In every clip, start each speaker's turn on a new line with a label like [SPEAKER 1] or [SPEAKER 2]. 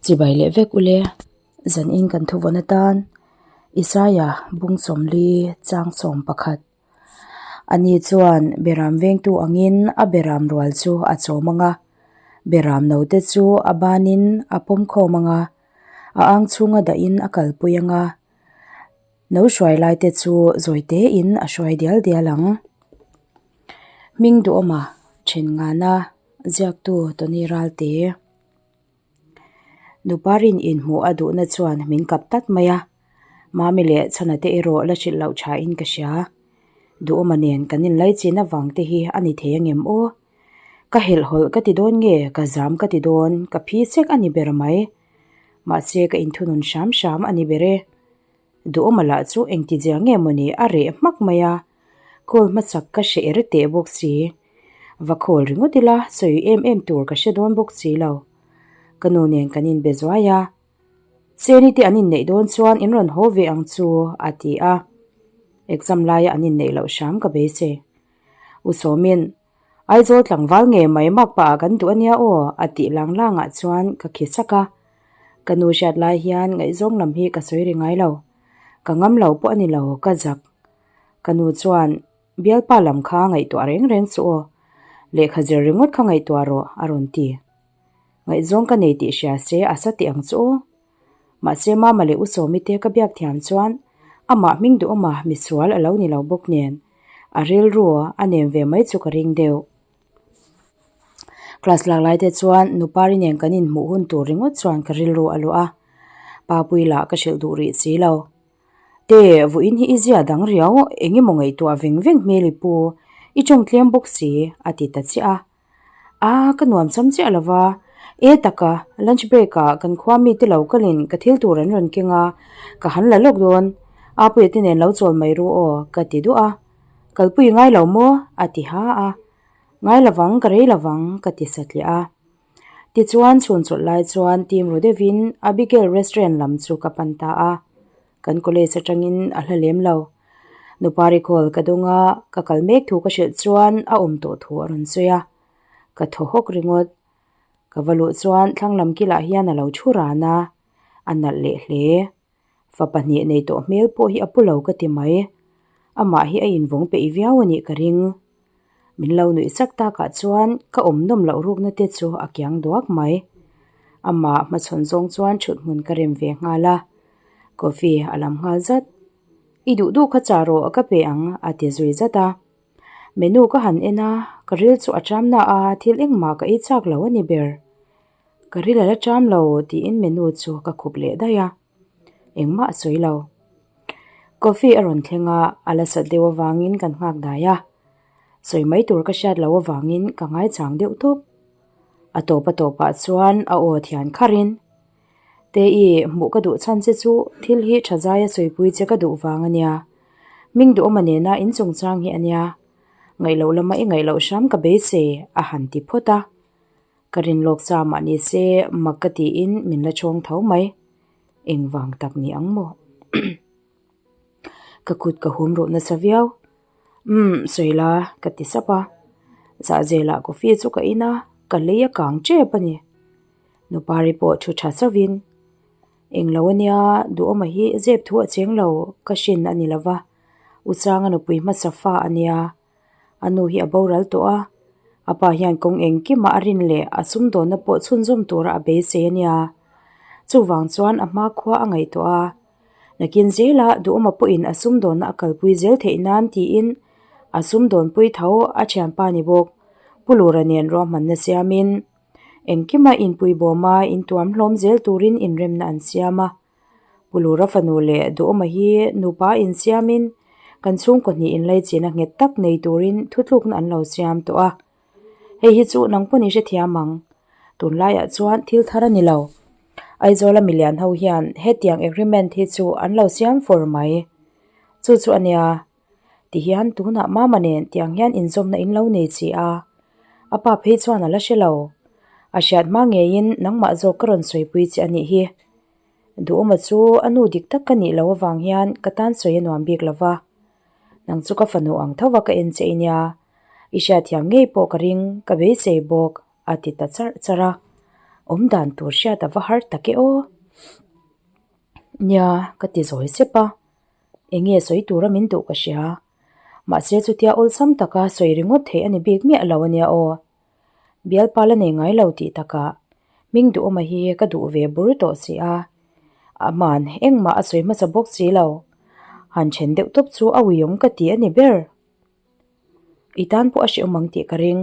[SPEAKER 1] Chibai leh vek ule, zan in kan thuvawn atan Isaia bung 40 chang 11. Ani chuan beram vengtu angin a beram rual chu a chawm ang a, beram note chu a banin a pawm khawm ang a, a ang chhunga dahin a kalpui ang a, no hruai laite chu zawi tein a hruai dial dial ang. Hming duhawma then ngana ziaktu Tony Ralte. Nuparin inhmuh a duhna chuan min kap tlat mai a, Mami leh Chhana te erawh la hrilh loh tha in ka hria. Duhawma nen kan inlai chin avang te hi a ni thei angem aw? Ka helhhawlh ka ti dawn nge ka zam ka ti dawn ka phi sek a ni ber mai. Mahse ka inthunun hram hram a ni ber e. Duhawma lah chu engtizia nge mawni a reh hmak mai a, call hmasak ka hre er teh bawk si. Va call ringawt ila sawi em em tur ka hre dawn bawk si lo. Ka nu nen kan inbe zuai a, Seni te an inneih dawn chuan in rawn haw ve ang chu a ti a. Exam laia an inneih loh hram ka beisei. U Sawmin, Aizawl tlangval nge mai mak pah ah kan duh ania aw a tih lang lang ah chuan ka khi sak a. Ka nu hriat lai hian ngaihzawng lam hi ka sawi ri ngai lo. Ka ngam lo pawh a ni lo, ka zak. Ka nu chuan bialpa lam kha ngaihtuah reng reng chu aw. Lehkha zir ringawt kha ngaihtuah rawh a rawn ti. Ngaihzawng ka nei tih hria se a sa teh ang chu aw. Mahse Mama leh U Sawmi te ka biak thiam chuan amah hming duhawma misual a lo ni lo bawk nen a rilru a nem ve mai chu ka ring deuh. Class lak lai te chuan Nupari nen kan inhmuh hun tur ringawt chuan ka rilru a luah a, Papui lah ka hrilh duh rih si lo. Te, vawiin hi i zia dang riau, eng emaw ngaihtuah veng veng hmel i pu, i tawng tlem bawk si, a ti ta chiah a. A, ka nuam cham chiah lo va. E taka, lunch break ah kan khua mite lo kalin ka thil tur an rawn keng a, ka han la lawk dawn. Apuia te nen lo chawl mai ru aw, ka ti duah a. Kalpui ngai lo maw? a ti ha a. Ngai lovang, ka rei lovang, ka ti satliah a. Tichuan chhun chawlh lai chuan team ru deuhin Abigail restaurant lam chu ka pan ta a. Kan college atangin a hla lem lo. Nupa recall ka dawng a, ka kal mek thu ka hrilh chuan a awm tawh thu a rawn sawi a. Ka thaw hawk ringawt. Ka va luh chuan thlang lam kilah hian a lo thu ran a, a nalh leh hle. Fa pahnih nei tawh hmel pawh hi a pu lo ka ti mai. Amah hi a invawng peih viau a nih ka ring. Min lo nuih sak takah chuan ka awm nawm loh rukna te chu a kiang duak mai. Amah hmachhawn zawng chuan thut hmun ka rem ve nghal a. Coffee a lam nghal zat. I duh duh kha chah rawh ka pe ang a ti zui zat a. Menu ka han en a, ka ril chu a ṭam na a, thil engmah ka ei chak lo a ni ber. Ka ril a la ṭam lo tiin menu chu ka khup leh daih a. Engmah a sawi lo. Coffee a rawn thleng a, a la sat deuh avangin kan nghak dai a. Sawi mai tur ka hriat loh avangin ka ngaichang deuh tawp. A tawp a tawpah chuan a aw thian kharin, Tei, hmuh ka duh chhan che chu thil hi tha zaia sawipui che ka duh vang a nia. Hming duhawma nena in chungchang hi a nia. Ngaihloh lama i ngaihloh hram ka beisei a han ti phawt a. Ka rin lawk sa mah ni se mak ka tiin min la chhawng tho mai. Engvang tak ni ang maw? Ka kut ka hum ruh nasa viau. Umm, sawi la, ka ti sap a. Zahzelah coffee chu ka in a, ka lei a kang tep a ni. Nupari pawh thu tha chauhin, Englo ania, duhawma hi zep thu a cheng lo, ka hrin a ni lova. U Changa nupui hmasa fa a nia. A nu hi a boral tawh a, a pa hian kawng engkima a rin leh a sumdawnna pawh chhunzawm tura a beisei a nia. Chuvang chuan a hmakhua a ngaihtuah a, nakin zela duhawma pawhin a sumdawnna a kalpui zel theih nan tiin a sumdawnpui tho a thianpa ni bawk. Pu Lura nen ruahmanna siamin engkima inpuibawma intuam hlawm zel turin inremna an siam a. Pu Lura fanu leh Duhawma hi nupa insiamin kan chhungkaw hnih inlaichin a nghet tak nei turin thutlukna an lo siam tawh a. Hei hi chu nang pawn i hrethiam ang. Tunlaiah chuan thil thar a ni lo. Aizawla milian ho hian hetiang agreement hi chu an lo siam fur mai. Chu chu a nia. Tihian tunah mama nen tiang hian inzawmna in lo nei chi a. A pa phei chuan a la hre lo. A hriat hma ngeiin nangmah zawk ka rawn sawipui che a nih hi. Duhawma chu a nu dik tak ka nih loh avang hian ka tan sawi a nuam bik lo va. Nang chu ka fanu ang tho va ka en che i nia. I hriatthiam ngei pawh ka ring, ka beisei bawk, a ti ta charh charh a. Awm dan tur hriat a va har tak e aw. Nia, ka ti zawi sep a. Eng nge sawi tura min duh ka hria. Mahse chutia awlsam taka sawi ringawt theih a ni bik miah lo a nia aw. Bialpa la nei ngai lo tih takah hming duhawma hi ka duh ve bur tawh si a. Aman engmah a sawi hmasa bawk si lo. Han then deuh tawp chu a uiawm ka ti a ni ber. I tan pawh a hrehawm ang tih ka ring.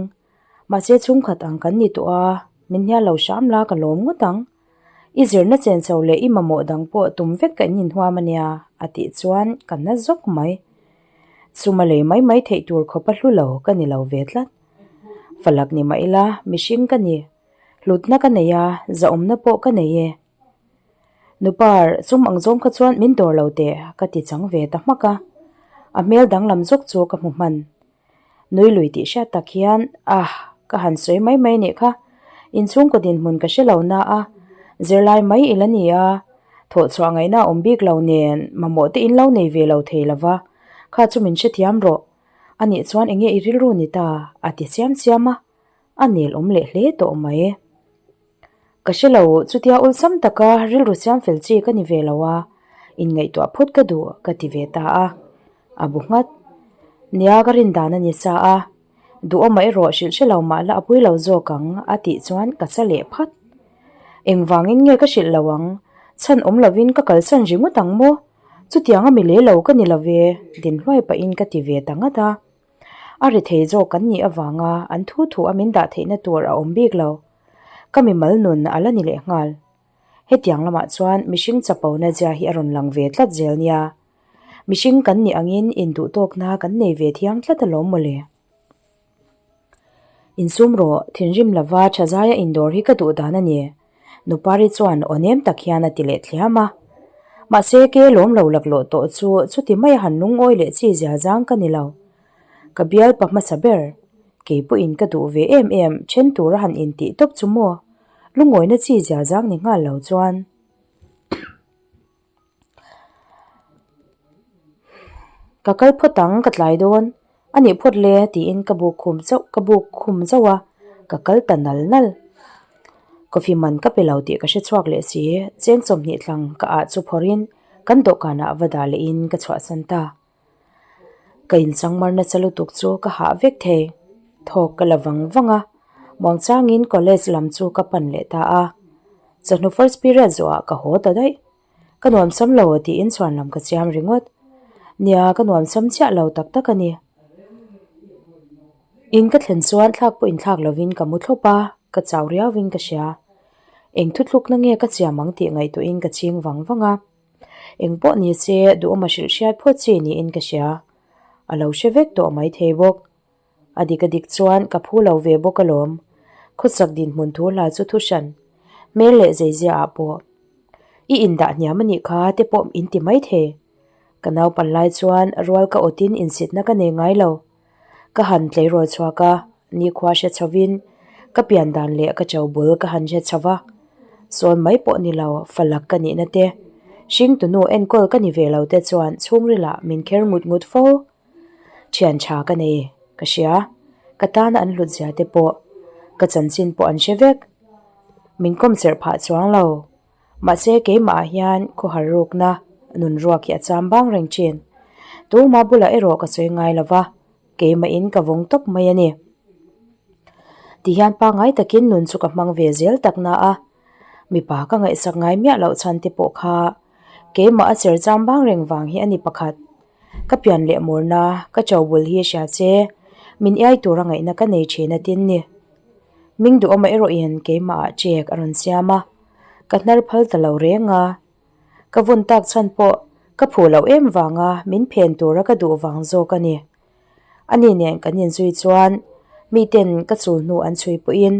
[SPEAKER 1] Mahse chhungkhat ang kan ni tawh a, min hnial lo hram la ka lawm ngawt ang. I zirna chen chho leh i mamawh dang pawh tum vek ka in inhuam a nia, a tih chuan ka na zawk mai. Suma lei mai mai theih tur khawpa hlu lo ka ni lo ve tlat. Falak ni mah ila mihring ka ni. Hlutna ka nei a, zahawmna pawh ka nei e. Nupar, sum ang zawng kha chuan min dawr lo teh, ka ti chang ve ta hmak a. A hmel danglam zawk chu ka hmu hman. Nui lui tih hriat tak hian, Ah, ka han sawi mai mai nih kha. Inchhungkaw dinhmun ka hre lo na a, zirlai mai i la ni a. Thawhchhuah ngaihna a awm bik lo nen, mamawh te in lo nei ve lo thei lo va, kha chu min hrethiam rawh. Anih chuan eng nge i rilru ni ta? a ti siam siam a, a nel awm leh hle tawh mai. Ka hre lo, chutia awlsam taka rilru siam fel chi ka ni ve lo a, inngaihtuah phut ka duh ka ti ve ta a. A bu nghat. Nia ka rin dan a ni sa a, duhawmah erawh hrilh hre lo mah la a pui lo zawk ang a tih chuan ka sa leh phat. Engvangin nge ka hrilh lo ang, chhan awm lovin ka kalsan ringawt ang maw? Chutiang a mi leh lo ka ni lo ve, din hluai pahin ka ti ve ta ngat a. A ri thei zawk kan nih avanga an thu thu a min dah theihna tur a awm bik lo. Ka mimal nun a la ni leh nghal. Hetiang lamah chuan mihring chapona zia hi a rawn lang ve tlat zel nia. Mihring kan nih angin induhtawkna kan nei ve thiang tlat alawm mawle. Insum rawh, thinrim lova tha zaia indawr hi ka duh dan a ni. Nupari chuan aw nem tak hian a ti leh thliam a. Mahse ke lawm lo laklawh tawh chu chuti maia han lungawi leh chi zia zang ka ni lo. Ka bialpa hmasa ber, kei pawhin ka duh ve em em then tura han intih tawp chu maw? Lungawina chi zia zang ni nghal lo chuan. Ka kal phawt ang ka tlai dawn a nih phawt le tiin ka buk khum chauh ka buk khum zauh a ka kal ta nal nal. Coffee man ka pe lo tih ka hre chhuak leh si cheng chawmhnih tlang ka ah chu phawrhin kan dawhkanah va dah lehin ka chhuahsan ta. Ka inchangmar nasa lutuk chu ka hah vek thei. Thawk ka la vang vang a, muangchangin college lam chu ka pan leh ta a. Chawhnu first period zawhah ka haw ta daih. Ka nuamsam lo tiin chhuan lam ka siam ringawt. Nia, ka nuamsam chiah lo tak tak a ni. In ka thlen chuan thlak pawh inthlak lovin ka mu thlawp a, ka chau riauin ka hria. Eng thuthlukna nge ka siam ang tih ngaihtuahin ka ching vang vang a. Eng pawh ni se duhawma hrilh hriat phawt chi niin ka hria. A lo hre vek tawh mai thei bawk. A dik a dik chuan ka phu lo ve bawk alawm. Khawsak dinhmun thu hla chu thu hran. Hmel leh zeizia ah pawh. I indah hniam a nih kha te pawh in ti mai thei. Ka naupan lai chuan rual ka awtin insitna ka nei ngai lo. Ka han tleirawl chhuak a, nikhua hre chhovin ka pian dan leh ka cho bul ka han hre chho va. Sawn mai pawh ni lo, falak ka nihna te, hringtunu enkawl ka ni ve lo te chuan chhungrilah min kher ngut ngut fo. Thian tha ka nei, ka hria, ka tana an hlut zia te pawh, ka chanchin pawh an hre vek. Min kawm serh phah chuang lo. Mahse keimah ah hian khawhar rukna nun ruak hi a cham bang reng thin. Tuma bulah erawh ka sawi ngai lo va, keimah in ka vawng tawp mai a ni. Tihian pangngai takin nun chu ka hmang ve zel tak na a, mipa ka ngaihsak ngai miah loh chhan te pawh kha keimah a cher cham bang reng vang hi a ni pakhat. Ka pian leh murna ka cho bul hi hria che, min iai tura ngaihna ka nei thin a tin ni. Ming duhawma erawhin keimah ah chek a rawn siam a. Ka hnar phal ta lo reng a, ka vun tak chhan pawh ka phuh loh em vanga min phen tura ka duh vang zawk a ni. Ani nen kan inzui chuan miten ka chul hnu an chhui pawhin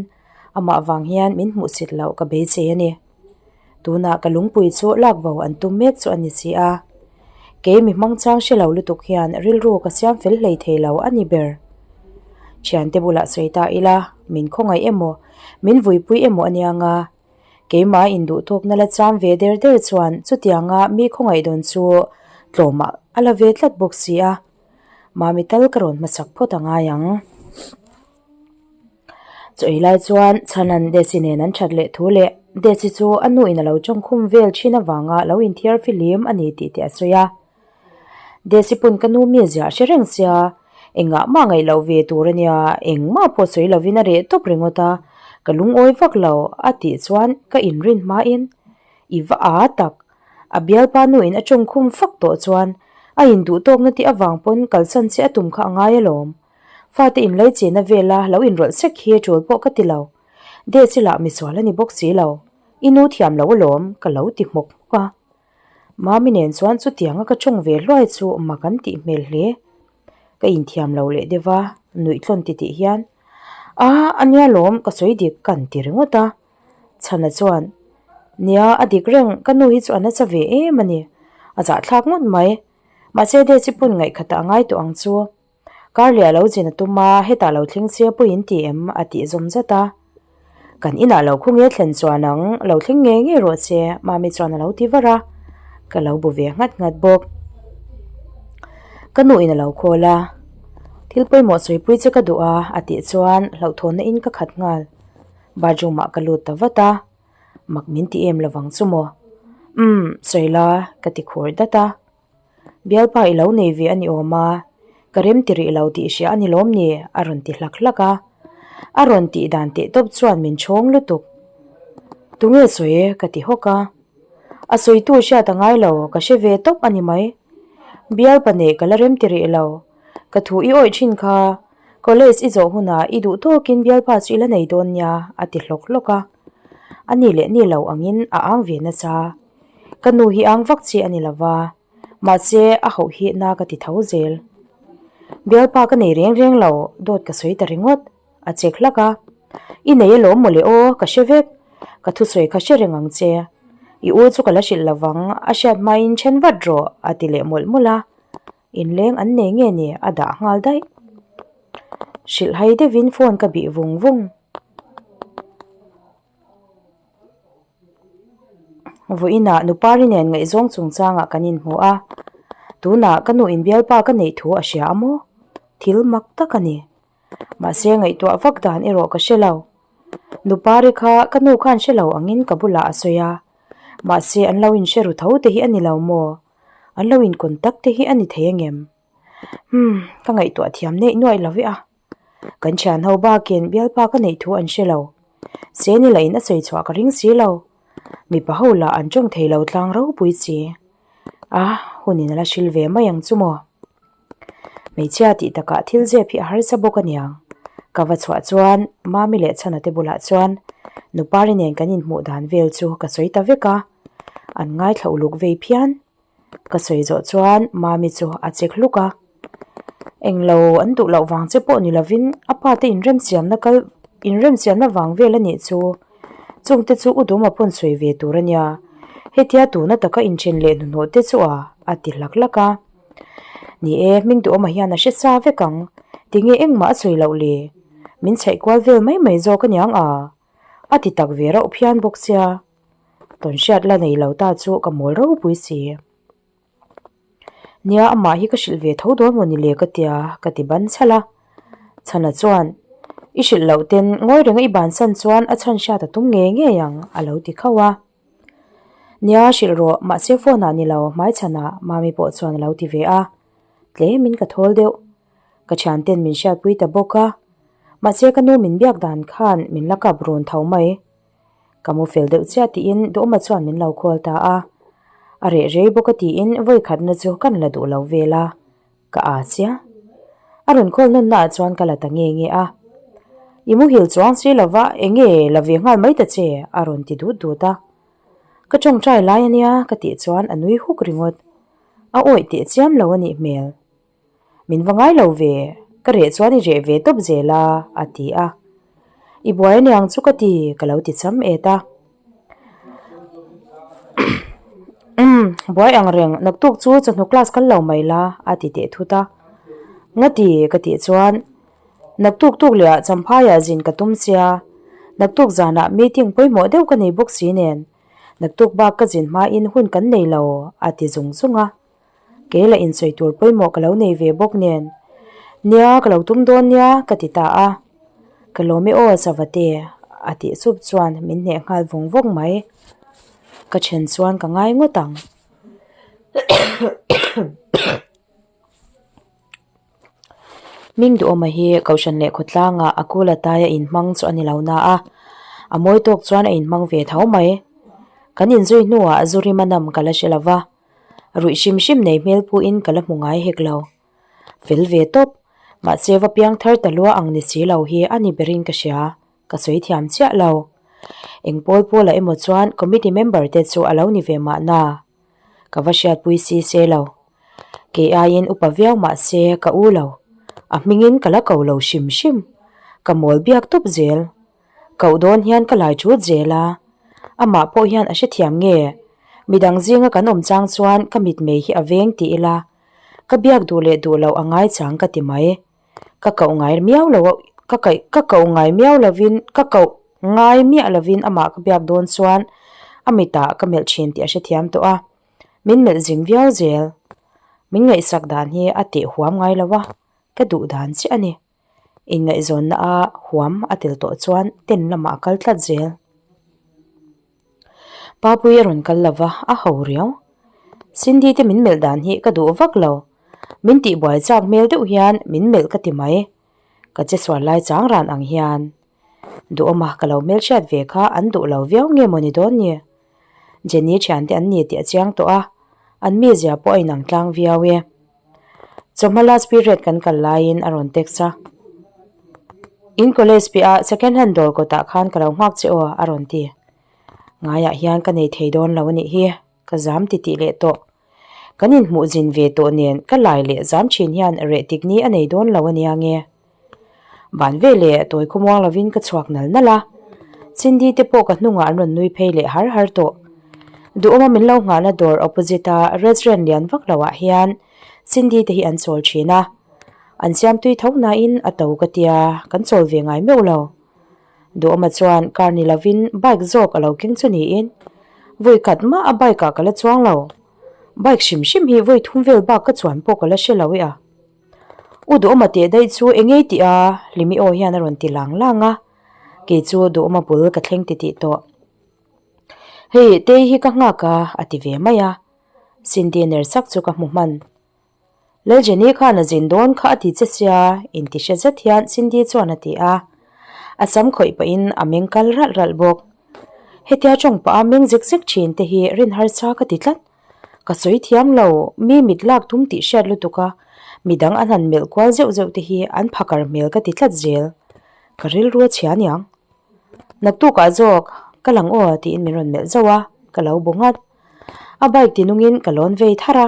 [SPEAKER 1] amah vang hian min hmuhsit loh ka beisei a ni. Tunah ka lungpui chu lak bo an tum mek chu a ni si a, kei mi hmangchang hre lo lutuk hian rilru ka siam fel hlei thei lo a ni ber. Thiante bulah sawi ta ila min khawngaih emaw Min vuipui emaw a nia nga? Keimah induhtawkna la cham ve der der chuan chutianga mi khawngaih dawn chu tlawmah a la ve tlat bawk si a, Mami tal ka rawn hmasak phawt a ngai ang. Chaw ei lai chuan Chhanan Desi nen an that leh thu leh Desi chu a nu in a lo tawngkhum vel thin avanga lo inthiar fihlim a ni tih te a sawi a. Desi pawn ka nu mi ziah hre reng sia, engah mah ngaih loh ve tur a nia, engmah pawh sawi lovin a reh tawp ringawt a, ka lungawi vak lo a tih chuan ka inrin hmain i va aa tak. A bialpa nu in a tawngkhum fak tawh chuan a induh tawkna tih avang pawn kalsan che a tum kha a ngai alawm. Fate inlei chena vela lo inrawlh sek hi tul pawh ka ti lo. Desi lah misual a ni bawk si lo. I nu thiam lo alawm ka lo ti hmawk hmawk a. Mami nen chuan chutianga ka tawng ve hluai chu mak an tih hmel hle. Ka inthiam lo leh deuh a, nuih tlawn ti tih hian, A, a nia lawm ka sawi dik kan ti ringawt a. Chhana chuan, Nia, a dik reng, ka nu hi chu a nasa ve em a ni. A zahthlak ngawt mai. Mahse Desi pawn ngaihkhatah a ngai tawh ang chu. Karleh a lo zin a tum a, hetah lo thleng se pawh in ti em? a tih zawm zat a. Kan inah lo khu nge thlen chuan ang, lo thleng ngei ngei rawh che, Mami chuan a lo ti var a. Ka lo bu ve nghat nghat bawk. Ka nu in a lo call a, Thil pawimawh sawipui che ka duh a, a tih chuan hlauhthawnna in ka khat nghal. Bathroom ah ka lut ta vat a, mak min ti em lovang chu maw? Umm, sawi la, ka ti khur dat a. Bialpa i lo nei ve a ni awm a, ka rem ti rih lo tih hria a ni lawm ni? a rawn ti hlak hlak a. A rawn tih dan teh tawp chuan min chhawng lutuk. Tunge sawi e? ka ti hawk a. A sawitu hriat a ngai lo, ka hre ve tawp a ni mai. Bialpa neih ka la rem ti rih lo. Ka thu i awih thin kha, college i zawh hunah i duh tawkin bialpa chu i la nei dawn nia, a ti hlawk hlawk a. A ni leh ni lo angin a ang ve nasa. Ka nu hi ang vak chi a ni lova, mahse a hauh hi na ka ti tho zel. Bialpa ka nei reng reng lo, dawt ka sawi ta ringawt, a chek hlak a. I nei alawm mawle aw, ka hre vek. Ka thusawi kha hre reng ang che. I u chu ka la hrilh lovang, a hriat hmain then vat rawh, a ti leh mawlh mawlh a. Inleng an nei nge ni a dah nghal daih. Hrilh hai deuhin phone ka bih vung vung. Vawiinah Nupari nen ngaihzawng chungchangah kan inhmu a, tunah ka nu inbialpa ka neih thu a hria a maw? Thil mak tak a ni. Mahse ngaihtuah vak dan erawh ka hre lo. Nupari kha ka nu khan hre lo angin ka bulah a sawi a, mahse an lo inhre ru tho te hi a ni lo maw? An lo inkawn tak te hi a ni thei angem? Umm, ka ngaihtuah thiam neih nuaih lo e a. Kan thian ho bakin bialpa ka neih thu an hre lo. Seni lah in a sawi chhuah ka ring si lo. Mipa ho lah an tawng thei lo tlang ropui chi. A, hun in a la hril ve mai ang chu maw. Hmeichhia tih takah thil zep hi a harsa bawk aniang. Ka va chhuah chuan Mami leh Chhana te bulah chuan Nupari nen kan inhmuh dan vel chu ka sawi ta vek a. An ngaithla uluk vei phian. Ka sawi zawh chuan Mami chu a chek hluk a, Englo an duh loh vang che pawh ni lovin a pa te inremsiamna kal inremsiamna vang vel a nih chu. Chungte chu u Duma pawn sawi ve tur a nia, hetia tuna taka inthen leh hnuhnawh te chu a a ti hlak hlak a. Ni e, hming duhawmah hian a hre sa vek ang, tinge engmah a sawi loh le? Min chhaih kual vel mai mai zawk aniang a, a ti tak ve rauh phian bawk sia. Tawnhriat la nei lo ta chu ka mawl ropui si. Nia amah hi ka hrilh ve tho dawn maw ni le ka tia ka ti ban chhalh a. Chhana chuan i hrilh loh ten ngawi renga i bansan chuan a chhan hriat a tum ngei ngei ang a lo ti khauh a. Nia hrilh rawh mahse phone ah ni lo hmaichhanah Mami pawh chuan a lo ti ve a. Tlemin ka thawl deuh. Ka thianten min hriatpui ta bawk a. Mahse ka nu min biak dan khan min la kap run tho mai. Ka mu fel deuh chiah tiin Duhawma chuan min lo call ta a, a reh rei bawk a tiin vawi khatna chu kan la duh lo vel a, ka aa chiah. A rawn call nawn naah chuan ka la ta nge nge a, I muhil chuang si lo va, eng nge la ve nghal mai ta che a rawn ti dut dut a. Ka tawngtai lai a nia ka tih chuan a nui huk ringawt, a awih teh chiam lo a nih hmel. Min va ngai lo ve, ka reh chuan i reh ve tawp zel a, a ti a. I buai aniang chu ka ti, ka lo ti cham et a. Umm, buai ang reng, naktuk chu chawhnu class kal lo mai la, a ti teh thut a. Ngati, ka tih chuan, naktuk tuk leh ah Champhaiah zin ka tum sia, naktuk zanah meeting pawimawh deuh ka nei bawk si nen, naktuk bak ka zin hmain hun kan nei lo, a ti zung zung a. Kei lah insawi tur pawimawh ka lo nei ve bawk nen, Nia ka lo tum dawn nia ka ti ta a. Ka lawm e aw Savate a tih sup chuan min hneh nghal vawng vawng mai. Ka then chuan ka ngai ngawt ang. Hming duhawma hi Kohhran leh khawtlangah a kul ataia inhmang chu a ni lo na a, a mawi tawk chuan a inhmang ve tho mai. Kan inzui hnuah zu rima nam ka la hre lo va, ruih hrim hrim nei hmel pawhin ka la hmu ngai hek lo. Fel ve tawp, mahse va piang thar ta lua ang ni si lo hi a ni berin ka hria, ka sawi thiam chiah lo. Eng pawl pawlah emaw chuan committee member te chu a lo ni ve mahna. Ka va hriatpui si se lo. Kei aiin upa viau mah se ka u lo. A hmingin ka la ko lo hrim hrim. Ka mawl biak tawp zel. Koh dawn hian ka lai thut zel a. Amah pawh hian a hrethiam nge? Midang zinga kan awm chang chuan ka mitmei hi a veng ti ila. Ka biak duh leh duh loh a ngai chang ka ti mai. Ka koh ngai miau lo ka kaih ka koh ngai miau lovin ka koh ngai miah lovin amah ka biak dawn chuan a mitah ka melh thin tih a hrethiam tawh a, min melh zing viau zel. Min ngaihsak dan hi a teh huam ngai lo a, ka duh dan chiah a ni. Inngaihzawnna a huam a tel tawh chuan ten lamah a kal tlat zel. Papui a rawn kal lo va, a ho riau. Cindy te min melh dan hi ka duh vak lo. Min tihbuai chak hmel deuh hian min melh ka ti mai. Ka che sual lai chang ran ang hian. Duhawma ka lo hmelhriat ve kha an duh lo viau nge maw ni dawn ni? Jenny thiante an ni tih a chiang tawh a, an mizia pawh a inang tlang viau e. Chawhma last period kan kal laiin a rawn text a. In college piah ah second hand dawr kawtah khan ka lo nghak che aw a rawn ti. Ngaiah hian ka nei thei dawn lo a nih hi, ka zam ti tih leh tawh. Kan inhmuh zin ve tawh nen ka lai leh zam thin hian reh tik ni a nei dawn lo a nia nge. Van ve leh tawi khawmuang lovin ka chhuak nal nal a, Cindy te pawh ka hnungah an rawn nui phei leh har har tawh. Duhawma min lo nghahna dawr opposite a restaurant lian vak lo ah hian Cindy te hi an chawl thin a, an siam tui tho nain a to ka tia kan chawl ve ngai meuh lo. Duhawma chuan car ni lovin bike zawk a lo keng chu niin vawi khat mah a bike ah ka la chuang lo. Bike hrim hrim hi vawi thum vel bak ka chuan pawh ka la hre lo e a. U Duhawma teh daih chu eng ngei tih a, Hlimi aw hian a rawn ti lang lang a, kei chu Duhawma bul ka thleng ti tih tawh. Hei, Tei hi ka nghak a, a ti ve mai a, Cindy ner sak chu ka hmu hman. Lal Jenny khan a zin dawn kha a ti che sia, inti hre zet hian Cindy chuan a ti a, a sam khawih pahin a meng kal ralh ralh bawk. Hetia tawng pah a meng zek zek thin te hi rin harsa ka ti tlat. Ka sawi thiam lo, mi mit lak tum tih hriat lutuk a, midang an han melh kual zeuh zeuh te hi an phakar hmel ka ti tlat zel. Ka rilru a chhia aniang. Naktukah zawk, ka lang aw tiin min rawn melh zauh a, ka lo bu nghat. A bike ti nungin ka lawn vei thar a,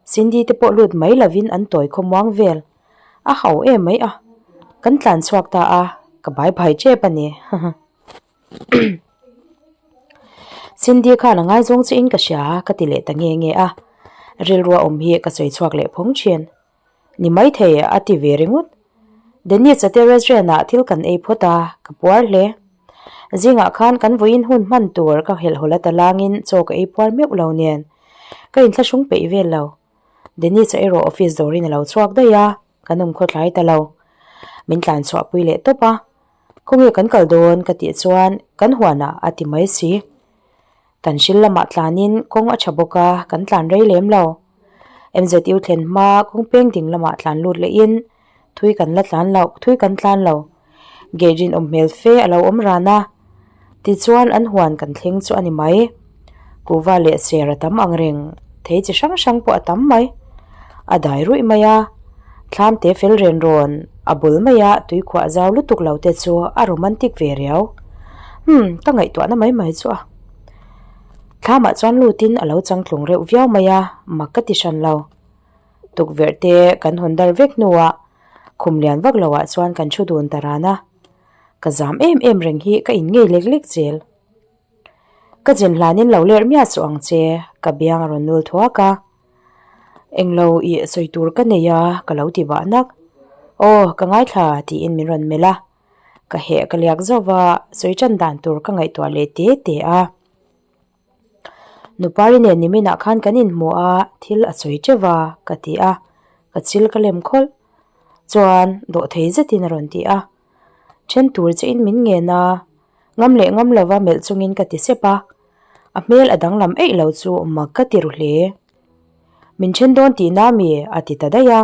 [SPEAKER 1] Cindy te pawh lut mai lovin an tawi khawmuang vel. A hau em mai a, kan tlan chhuak ta a, ka bai bai tep a ni. Cindy khan a ngaizawng che in ka hria a ka ti leh ta nge nge a, rilrua awm hi ka sawi chhuak leh phawng thin. Ni maithei a ti ve ringawt. Dennis-a te restaurant ah thil kan ei phawt a, ka puar hle. Zingah khan kan vawiin hun hman tur ka helhawlh a talangin chaw ka ei puar meuh lo nen ka inthlahrung peih vel lo. Dennis-a erawh office dawrin a lo chhuak daih a, kan awm khawthlai ta lo. Min tlan chhuahpui leh tawp a. Khawnge kan kal dawn ka tih chuan kan huanah a ti mai si. Kan hril lamah tlanin kawng a tha bawk a, kan tlan rei lem lo. MZU thlen hma kawng peng ding lamah tlan lut lehin thui kan la tlan lo, thui kan tlan lo. Gate rinawm hmel fe a lo awm ran a, tichuan an huan kan thleng chu a ni mai. Kuhva leh ser a tam ang reng, thei chi hrang hrang pawh a tam mai. A dai ruih mai a, thlam te fel ren rawn a bul mai a tuikhuah zau lutuk lo te chu a romantic ve riau. Umm, ka ngaihtuahna mai mai chu a. Thlamah chuan lutin a lo changtlung reuh viau mai a, mak ka ti hran lo. Tukverh te kan hawn dar vek hnuah khum lian vak loah chuan kan thu dun ta ran a. Ka zam em em reng hi ka in ngei lek lek zel. Ka zin hlanin lo lerh miah suh ang che, ka biang a rawn nul thuak a. Englo i sawi tur ka nei a, ka lo ti bah nak. Aw, ka ngaithla tiin min rawn melh a. Ka heh ka liak zauh va, sawi tan dan tur ka ngaihtuah leh te te a. Nupari nen niminah khan kan inhmu a, thil a sawi teuh va, ka ti a. Ka chil ka lem khawlh. Chuan dawhthei zetin a rawn ti a. Then tur che in min ngen a, ngam leh ngam lova melh chungin ka ti sep a, a hmel a danglam eih lo chu mak ka ti ru hle. Min then dawn tihna mi? a ti ta daih a.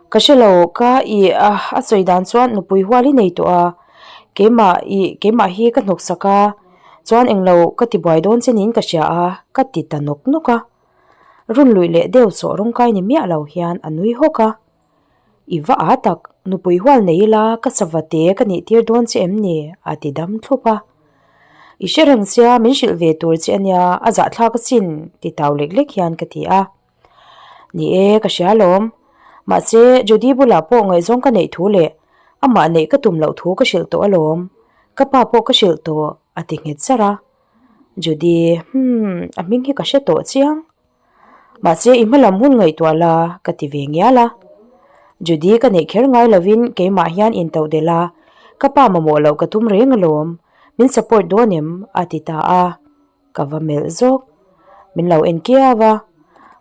[SPEAKER 1] Ka hre lo, ka i a a sawi dan chuan nupui hual i nei tawh a, keimah i keimah hi ka hnawk sak a, chuan englo ka ti buai dawn che niin ka hria a, ka ti ta nawk nawk a. Run luih leh deuh sawh rawngkai ni miah lo hian a nui hawk a. I va a tak, nupui hual nei ila ka sava te ka nih tir dawn che em ni? a ti dam thlup a. I hre reng sia min hrilh ve tur che ania, a zahthlak asin ti tau lek lek hian ka ti a. Ni e, ka hria alawm. Mahse, Judy bulah pawh ngaihzawng ka neih thu leh amah neih ka tum loh thu ka hrilh tawh alawm. Ka pa pawh ka hrilh tawh, a ti nghet charh a. Judy, hmm, a hming hi ka hre tawh chiang. Mahse i hmalam hun ngaihtuah la ka ti ve ngial a. Judy ka neih kher ngai lovin keimah hian intoh delh a, ka pa mamawh loh ka tum reng alawm, min support dawn em? a ti ta a, ka va melh zawk. Min lo en kiau a,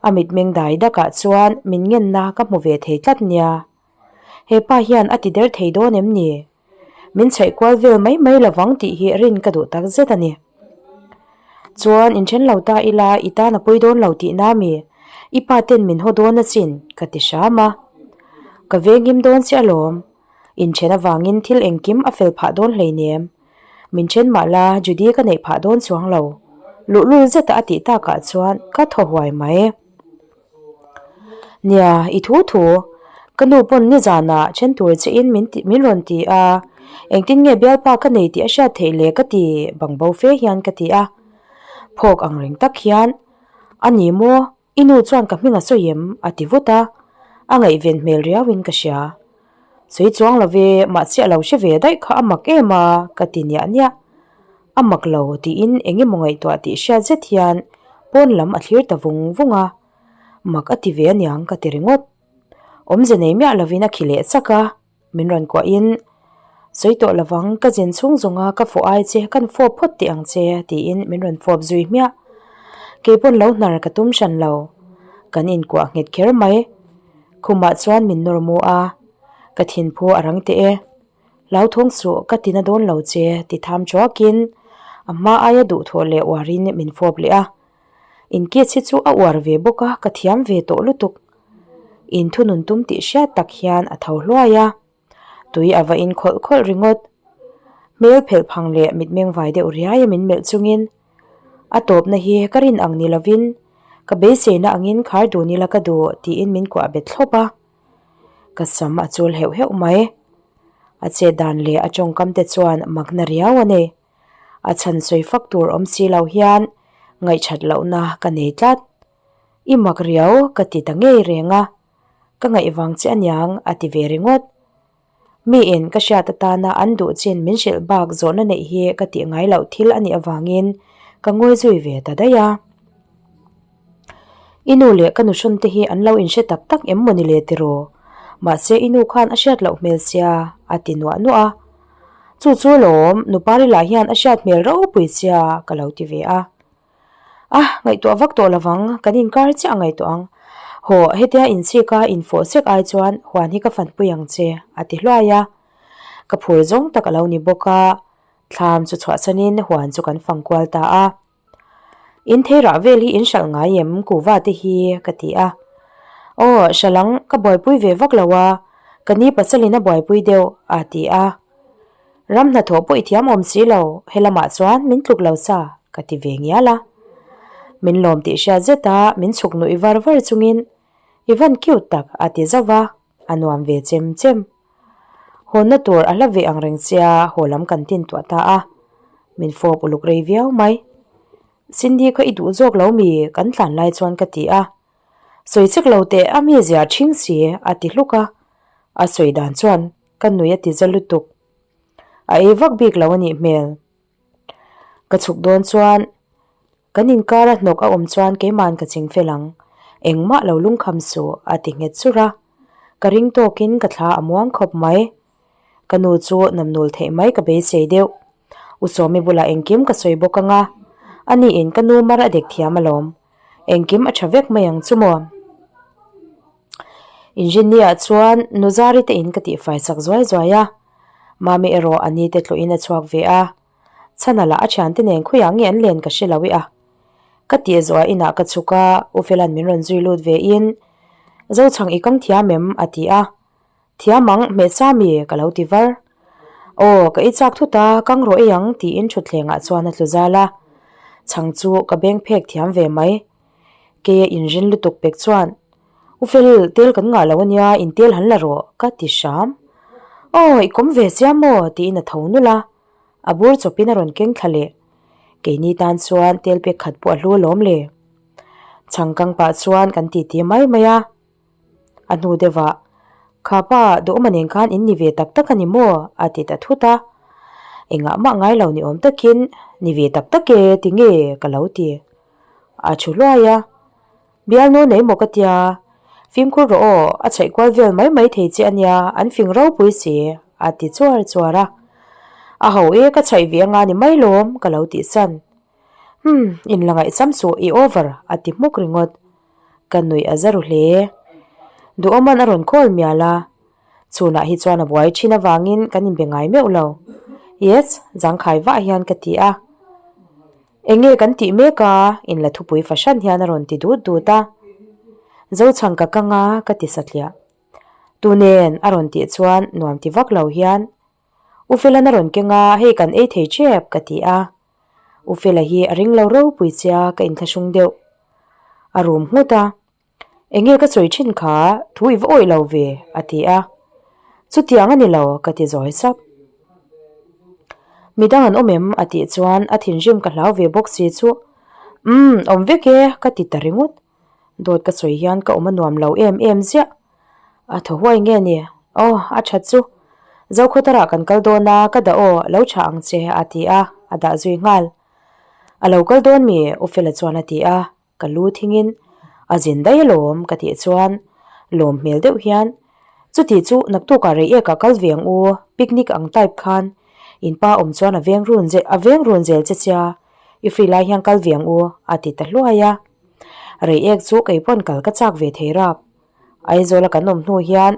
[SPEAKER 1] a mitmeng dai dakah chuan min ngenna ka hmu ve thei tlat nia. He pa hian a ti der thei dawn em ni? Min chhaih kual vel mai mai lovang tih hi rin ka duh tak zet a ni. Chuan inthen lo ta ila i tan a pawi dawn lo tih na mi? I pa ten min haw dawn asin ka ti hram a. Ka venghim dawn che alawm. Inthen avangin thil engkim a fel phah dawn hleinem. Min then mah la Judy ka neih phah dawn chuang lo. Luhlul zeta a tih takah chuan ka thaw huai mai. Nia, i thu thu. Ka nu pawn nizanah then tur che in min min rawn ti a, engtin nge bialpa ka nei tih a hriat theih le ka ti bang bo fe hian ka ti a. Phawk ang reng tak hian, A ni maw, i nu chuan ka hming a sawi em? a ti vut a, a ngaihven hmel riauin ka hria. Sawi chuang lo ve, mahse a lo hre ve daih kha a mak em a, ka ti niah niah. A mak lo tiin eng emaw ngaihtuah tih hriat zet hian pawn lam a thlir ta vung vung a, mak a ti ve aniang ka ti ringawt. Awmze nei miah lovin a khi leh chak a, min rawn kuahin, Sawi tawh lovang, ka zin chhung zawnga ka fawh ai che kan fawp phawt teh ang che tiin min rawn fawp zui hmiah. Kei pawn lo hnar ka tum hran lo, kan inkuah nghet kher mai. Khumah chuan min nawr mu a, ka thinphu a rang teh e. Hlauthawng suh ka tina dawn lo che ti tham thuakin a hma aia duhthawh leh uarin min fawp leh a. Inkiss hi chu a uar ve bawk a, ka thiam ve tawh lutuk. Inthunun tum tih hriat tak hian a tho hluai a, tui a va in khawlh khawlh ringawt. Hmel phelh phang leh mitmeng vai deuh riai a min melh chungin a tawpna hi ka rin ang ni lovin ka beiseina angin khar dun ila ka duh tiin min kuah bet thlawp a. Ka sam a chul heuh heuh mai. A chet dan leh a tawngkam te chuan makna riau a nei. A chhan sawi fak tur awm si lo hian ngaihthat lohna ka nei tlat. I mak riau ka ti ta ngei reng a, ka ngaih vang che aniang a ti ve ringawt. Miin ka hriat atana an duh chin min hrilh bak zawhna neih hi ka tih ngai loh thil a nih avangin ka ngawi zui ve ta daih a. I nu leh ka nuhrawn te hi an lo inhre tak tak em mawni le tiraw? Mahse i nu khan a hriat loh hmel sia a ti nuah nuah a. Chu chu lawm, Nupari lah hian a hriat hmel ropui sia ka lo ti ve a. A, ngaihtuah vak tawh lovang, kan inkar chiah a ngaihtuah ang. Haw, hetia inchhik a infawh sek ai chuan huan hi ka fanpui ang che, a ti hluai a. Ka phur zawng tak a lo ni bawk a, thlam chu chhuahsanin huan chu kan fang kual ta a. In theirah vel hi in hralh ngai em kuhva te hi ka ti a. Aw, hralh ang, ka buaipui ve vak lo a, ka ni pasalin a buaipui deuh, a ti a. Ram hnathawh pawh i thiam awm si lo, he lamah chuan min tluk lo sa, ka ti ve ngial a. Min lawm tih hriat zet a, min chhuk nuih var var chungin, I van cute tak, a ti zauh va, a nuam ve chem chem. Hawnna tur a hla ve ang reng sia haw lam kan tin tuah ta a, min fawp uluk rei viau mai. Cindy kha i duh zawk lo mi kan tlan lai chuan ka ti a, sawi chek lo teh a mi zia ṭhing si a ti hluk a, a sawi dan chuan ka nui a ti za lutuk. A ei vak bik lo a nih hmel. Ka chhuk dawn chuan kan inkar a hnawk a awm chuan keima'n ka ching fel ang, engmah lo lungkham suh a ti nghet churh a, ka ring tawkin ka thla a muang khawp mai. Ka nu chu namnul theih mai ka beisei deuh. U Sawmi bulah engkim ka sawi bawk ang a, aniin ka nu mar a dek thiam alawm. Engkim a tha vek mai ang chu maw? Inrinni ah chuan Nuzari te in ka tihfai sak zuai zuai a. Mami erawh a ni te tlawhin a chhuak ve a, Chhana lah a thiante nen khawiah nge an len ka hre lo i a. Ka tih zawhah inah ka chhuk a, U Fela'n min rawn zui lut ve in, Zochhang i kang thiam em? a ti a. Thiam ang, hmehsa mi? ka lo ti var. Aw, ka i chak thut a, kang rawh ei ang tiin thutthlengah chuan a tlu zal a. Chhang chu ka beng phek thiam ve mai. Keia inrin lutuk pek chuan, U Fel, tel kan ngah lo ania, in tel han la rawh, ka ti hram. Aw, i kawm ve sia maw? tiin a tho nulh a. A bur chawpin a rawn keng thla leh. Keini tan chuan tel pek khat pawh a hlu alawm le. Chhangkang pah chuan kan titi mai mai a. A hnu deuhah, Kha pa, duhawma nen khan in ni ve tak tak a ni maw? a ti ta thut a. Engah mah ngai lo ni awm takin, Ni ve tak tak e, ti nge? ka lo ti. A thu hluai a. Bialnu nei maw ka tia? Fimkhur rawh aw, a chhaih kual vel mai mai thei che a nia, an fing ropui si, a ti chuar chuar a. A ho e, ka chhaih ve anga ni mai lawm, ka lo tihsan. Umm, in la ngaihsam suh, i over, a ti hmuk ringawt. Ka nuih a za ru hle. Duhawman a rawn call mial a, chhunah hi chuan a buai thin avangin kan inbe ngai meuh lo. Yes, zangkhai vah hian ka ti a. Eng nge kan tih mek a? Inla thupui fahran hian a rawn ti dut dut a. Zochhang ka kang a, ka ti satliah. Tu nen? a rawn tih chuan nuam ti vak lo hian, U Fela'n a rawn keng a, hei kan ei thei tep, ka ti a. U Fela hi a ring lo ropui chia ka inthlahrung deuh. A rum nghut a, Eng nge ka sawi thin kha, thu i va awih lo ve, a ti a. Chutiang a ni lo, ka ti zawi sap. Midang an awm em? a tih chuan a thinrim ka hlau ve bawk si chu, Umm, awm vek e, ka ti ta ringawt. Dawt ka sawi hian ka awm a nuam lo em em ziah. A thaw huai nge ni? Aw, a that chu. Zokhawtarah kan kal dawn a, ka dah aw, lo tha ang che, a ti a, a dah zui nghal. A lo kal dawn mi? U Fela chuan a ti a, ka lu thingin a zin daih alawm ka tih chuan lawm hmel deuh hian, Chuti chu naktukah rei ekah kal ve ang u, picnic ang type khan in pa awm chuan a veng run a veng run zel che chia, i free lai hian kal ve ang u, a ti ta hluai a. Rei ek chu kei pawn kal ka chak ve thei rap. Aizawla kan awm hnu hian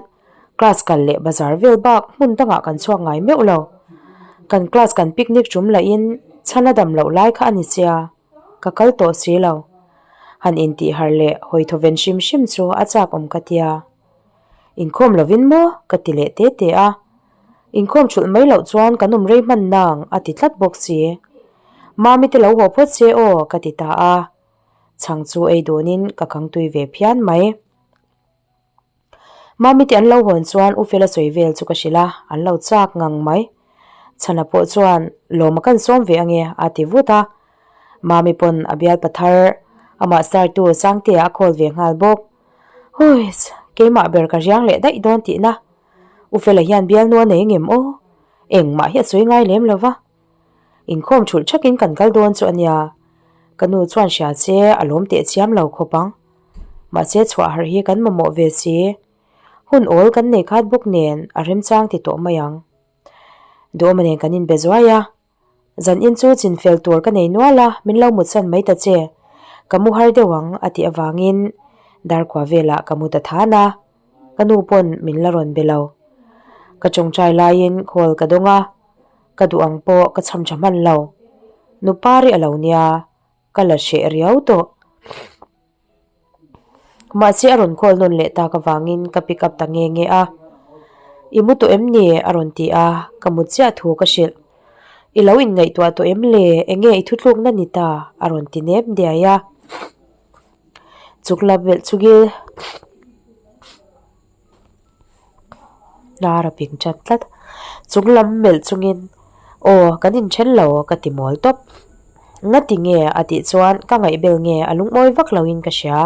[SPEAKER 1] class kal leh bazar vel bak hmun dangah kan chhuak ngai meuh lo. Kan class kan picnic tum lahin chhan a dam loh lai kha a ni sia, ka kal tawh si lo. Han intih harh leh hawi thaw ven hrim hrim chu a chak awm ka tia. Inkhawm lovin maw? ka ti leh te te a. Inkhawm thulh mai loh chuan kan awm rei hman nang a ti tlat bawk si. Mami te lo haw phawt se aw ka ti ta a. Chhang chu ei dunin ka kang tui ve phian mai. Mami te an lo hawn chuan U Fela sawi vel chu ka hrilh a, an lo chak ngang mai. Chhana pawh chuan lawm a kan sawm ve ange a ti vut a. Mami pawn a bial pathar amah startu Sangtea a call ve nghal bawk. Huiss, keimah ber ka riang leh daih dawn tihna. U Fela hian bialnu a nei ngem aw? Engmah hi a sawi ngai lem lo va. Inkhawm thulh thakin kan kal dawn chu a nia. Ka nu chuan hria che a lawm teh chiam lo khawp ang. Mahse chhuah harh hi kan mamawh ve si. Hun awl kan nei khat bawk nen a remchang ti tawh mai ang. Duhawma nen kan inbe zuai a. Zan in chu chin fel tur ka nei nual a, min lo mutsan mai ta che. Ka mu har deuh ang a tih avangin darkua velah ka mu ta than a. Ka nu pawn min la rawn be lo. Ka tawngtai laiin call ka dawng a. Ka duh ang pawh ka chham tha hman lo. Nupari a lo nia, ka la hreh riau tawh. Mahse a rawn call nawn leh tak avangin ka pick up ta nge nge a. I mu tawh em ni? a rawn ti a, ka mu chiah thu ka hrilh. I lo inngaihtuah tawh em le? Enge i thutlukna ni ta? a rawn ti nep diai a. Chukla belh chungin. Hnar a ping chat tlat. Chung lam melh chungin, Aw, kan inthen lo ka ti mawl tawp. Ngati nge a tih chuan ka ngaihbel nge a lungawi vak loin ka hria.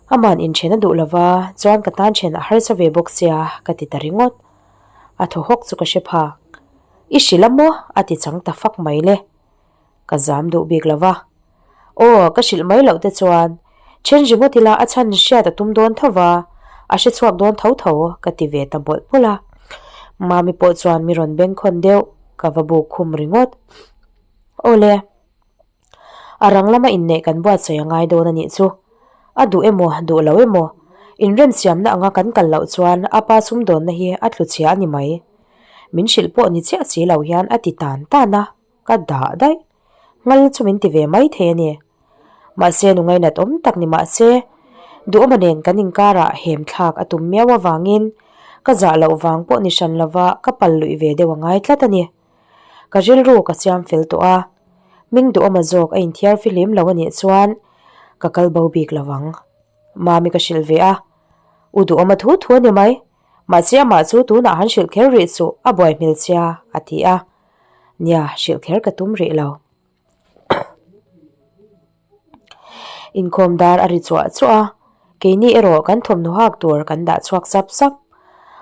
[SPEAKER 1] Aman inthen a duh lova chuan ka tan then a harsa ve bawk sia ka ti ta ringawt. A thaw hawk chu ka hre phak. I hrilh a maw? a ti chang ta fak mai le. Ka zam duh bik lo va. Aw, ka hrilh mai loh te chuan then ringawt ila a chhan hriat a tum dawn tho va, a hre chhuak dawn tho tho ka ti ve ta bawlh bawlh a. Mami pawh chuan mi rawn bengkhawn deuh ka va buk khum ringawt. Aw le, a rang lama inneih kan buatsaih a ngai dawn a nih chu. A duh emaw, duh lo emaw, inremsiamna anga kan kal loh chuan a pa sumdawnna hi a tlu chhia a ni mai. Min hrilh pawh ni chiah si lo hian a ti tan tan a, ka dah daih. Ngal chu min ti ve mai thei a ni. Mahse nu ngainat awm tak ni mahse, Duhawma nen kan inkarah hem thlak a tum miau avangin ka zah loh vang pawh ni hran lova ka pal luih ve deuh a ngai tlat a ni. Ka rilru ka siam fel tawh a, Hming Duhawma zawk a inthiar fihlim lo a nih chuan ka kal bo bik lo ang. Mami ka hrilh ve a, U Duhawma thu thu a ni mai, mahse amah chu tunah han hrilh kher rih suh a buai hmel chia a ti a, nia hrilh kher ka tum rih lo. Inkhawm dar a ri chuah chuah a, keini erawh kan thawmhnaw hak tur kan dah chhuak sap sap.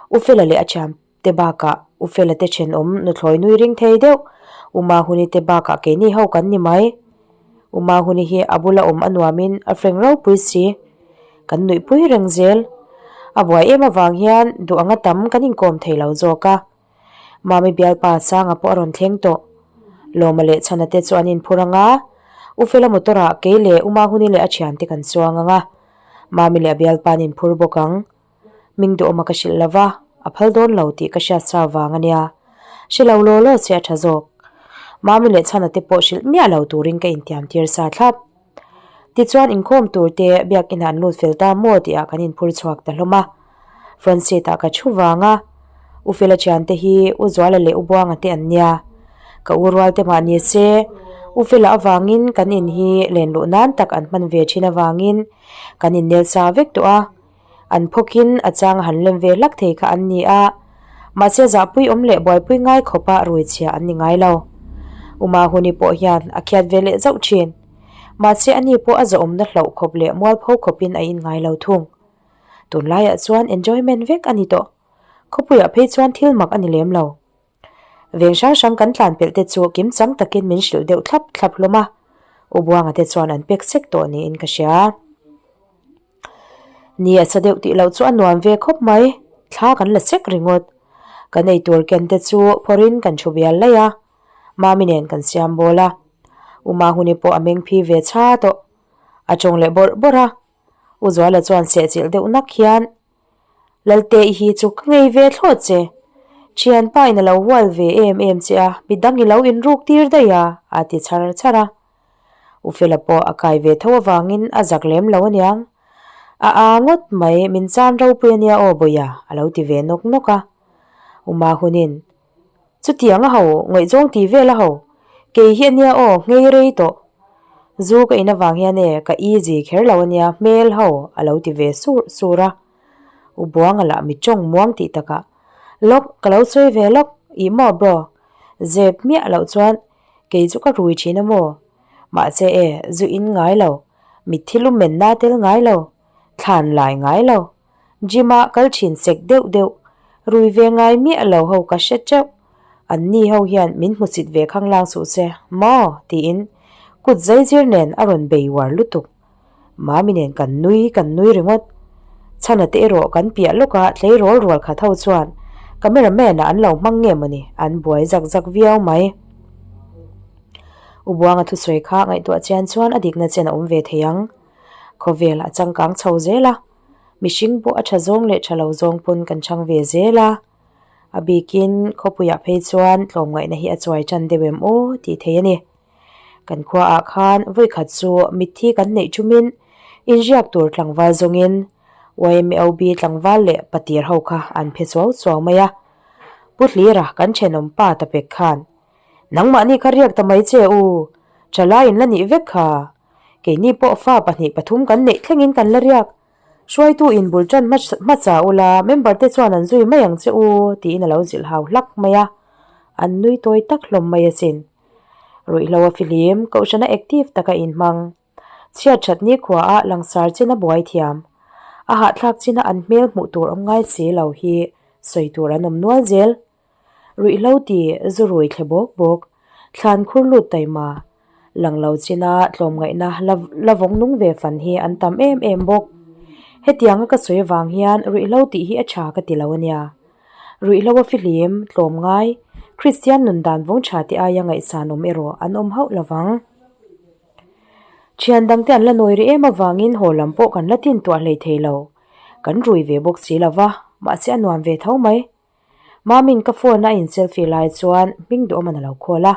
[SPEAKER 1] U Fela leh a thian te bakah U Fela te thenawm nuthlawi nui ring thei deuh, U Mahuni te bakah keini ho kan ni mai. U Mahuni hi a bula awm a nuamin a frank ropui si. Kan nuihpui reng zel. A buai em avang hian duh anga tam kan inkawm thei lo zawk a. Mami bialpa Sanga pawh a rawn thleng tawh. Lawma leh Chhana te chu an inphur ang a, U Fela motor ah kei leh U Mahuni leh a thiante kan chuang ang a, Mami leh a bialpa an inphur bawk ang. Ming duhawma ka hrilh lo va, a phal dawn lo tih ka hriat sa vang a nia. Hre lo law law se a tha zawk. Mami leh Chhana te pawh hrilh miah lo turin ka intiam tir sa thlap. Tichuan inkhawm tur te biakinah an lut fel ta maw tihah kan inphur chhuak ta hlawm a. Front seat ah ka thu vang a, U Fela thiante hi U Zuala leh U Buanga te an nia. Ka u rual te mah ni se, U Fela avangin kan in hi len luh nan tak an hman ve thin avangin kan innel sa vek tawh a. An phawkin a chang a han lem ve hlak thei kha an ni a, mahse zahpui awm leh buaipui ngai khawpa rui chhia an ni ngai lo. Uma Huni pawh hian a khiat ve leh zauh thin. Mahse ani pawh a zahawmna hlauh khawp leh mualpho khawpin a in ngai lo thung. Tunlaiah chuan enjoyment vek a ni tawh. Khawpuiah phei chuan thil mak a ni lem lo. Veng hrang hrang kan tlan pelh te chu kim chang takin min hrilh deuh thlap thlap hlawm a, U Buanga te chuan an pek sek tawh niin ka hria. Ni a sa deuh tih loh chu a nuam ve khawp mai, thla kan la sek ringawt. Kan eitur ken te chu phawrhin kan thu bial laih a, Mami nen kan siam bawl a. U Mahuni pawh a meng phi ve chha tawh. A tawng leh bawrh bawrh a. U Zuala chuan sehchilh deuh nak hian, Lalte i hi chu ka ngei ve thlawt che. Thianpa in a lo hual ve em em che a, midang i lo inruk tir daih a, a ti chhar chhar a. U Fela pawh a kai ve tho avangin a zak lem lo aniang. A a ngawt mai, min chan ropui ania aw Bawia, a lo ti ve nawk nawk a. U Mahunin, Chutiang a ho, ngaihzawng ti vel a ho, kei hi ania aw, nghei rei tawh. Zu ka in avang hian e, ka easy kher lo ania, hmel ho, a lo ti ve sur sur a. U Buanga lah mi tawng muang tih takah, Lawk, ka lo sawi ve lawk, ih maw bro? Zep miah loh chuan Kei chu ka rui thin a maw? Mahse e, zu in ngai lo, mitthi lu menna tel ngai lo, thlan lai ngai lo, gym ah kal thin sek deuh deuh, rui ve ngai miah lo ho ka hre teuh. An ni ho hian min hmusit ve khanglang suh se maw? tiin kut zaizir nen a rawn bei uar lutuk. Mami nen kan nui kan nui ringawt. Chhana te erawh kan piah lawka tleirawl rual khat ho chuan camera man ah an lo hmang nge mawni an buai zak zak viau mai. U Buanga thusawi kha ngaihtuah chian chuan a dikna chen a awm ve thei ang. Khawvel a changkang chho zel a, mihring pawh a tha zawng leh tha lo zawng pawn kan chhang ve zel a. A bikin khawpuiah phei chuan tlawmngaihna hi a chuai tan deuh em aw tih thei a ni. Kan khuaah khan vawikhat chu mitthi kan neih thumin inriak tur tlangval zawngin YMOB tlangval leh patir ho kha an phe chuau chuau mai a. Pu Hlira kan thenawm pa ta pek khan, Nangmahni kha riak ta mai che u, thalai in la nih vek kha. Keini pawh fa pahnih pathum kan neih thlengin kan la riak. Hruaitu in bul tan hmasa ula member te chuan an zui mai ang che u tiin a lo zilh hau hlak mai a. An nui tawi tak hlawm mai asin. Ruihhlo a fihlim, kohhrana active taka inhmang. Chhiat that nikhua a langsar chin a buai thiam. A hahthlak china an hmel hmuh tur awm ngai si lo hi sawi tur an awm nual zel. Ruihhlo ti zu rui thle bawk bawk, thlan khur lut taima, lang lo china tlawmngaihna la la vawng nung ve fan hi an tam em em bawk. Hetianga ka sawi avang hian ruihhlo tih hi a tha ka ti lo a nia. Ruihhlo a fihlim, tlawmngai, Kristian nun dan vawng tha te aia ngaihsan awm erawh an awm hauh lo vang. Thian dangte an la nawi rih em avangin haw lam pawh kan la tin tuah hlei thei lo. Kan rui ve bawk si lo va, mahse a nuam ve tho mai. Mami'n ka phone a in selfie lai chuan hming duhawm an a lo call a.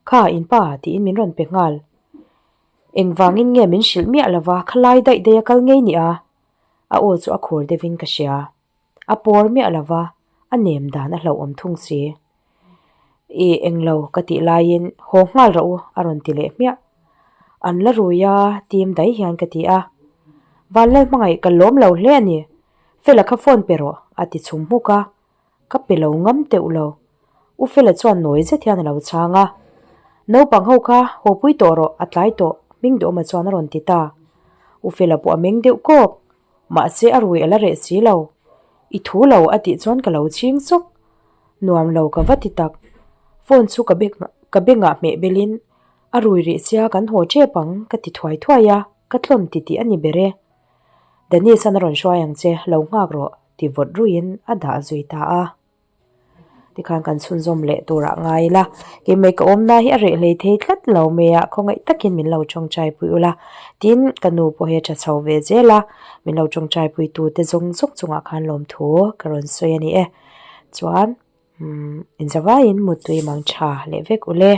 [SPEAKER 1] Kha, in pa tiin min rawn pe nghal. Engvangin nge min hrilh miah lova khalai daih daih a kal ngei ni a? A aw chu a khur deuhin ka hria. A pawr miah lova, a nem dan a hlauhawm thung si. I englo ka tih laiin haw nghal rawh u a rawn ti leh hmiah. An la rui a tim dai hian ka ti a. Vanlal hmangaih ka lawm lo hle a ni. Fela kha phone pe rawh a ti chhum hmuk a. Ka pe lo ngam teuh lo. U Fela chuan nawi zet hian a lo chhang a. Naupang ho kha haw pui tawh rawh a tlai tawh hming duhawma chuan a rawn ti ta. U Fela pawh a meng deuh kawk. Mahse a rui a la reh si lo. I thu lo a tih chuan ka lo chhing sawk. Nuam lo ka va ti tak. Phone chu ka beng ka bengah hmeh belin a rui rih sia kan haw tep ang ka ti thuai thuai a, ka tlawn ti tih a ni ber e. Dennis-a'n a rawn hruai ang che, lo nghak rawh ti vawt ruiin a dah zui ta a. Tikhan kan chhunzawm leh turah ngai ila, keimah ka awmna hi a reh hlei thei tlat lo mai a, khawngaih takin min lo tawngtai pui ula, tin ka nu pawh hi a tha chho ve zel a, min lo tawngtai pui tu te zawng zawng chungah khan lawmthu ka rawn sawi a ni e. Chuan umm inzavaiin muttui mang tha leh vek ule.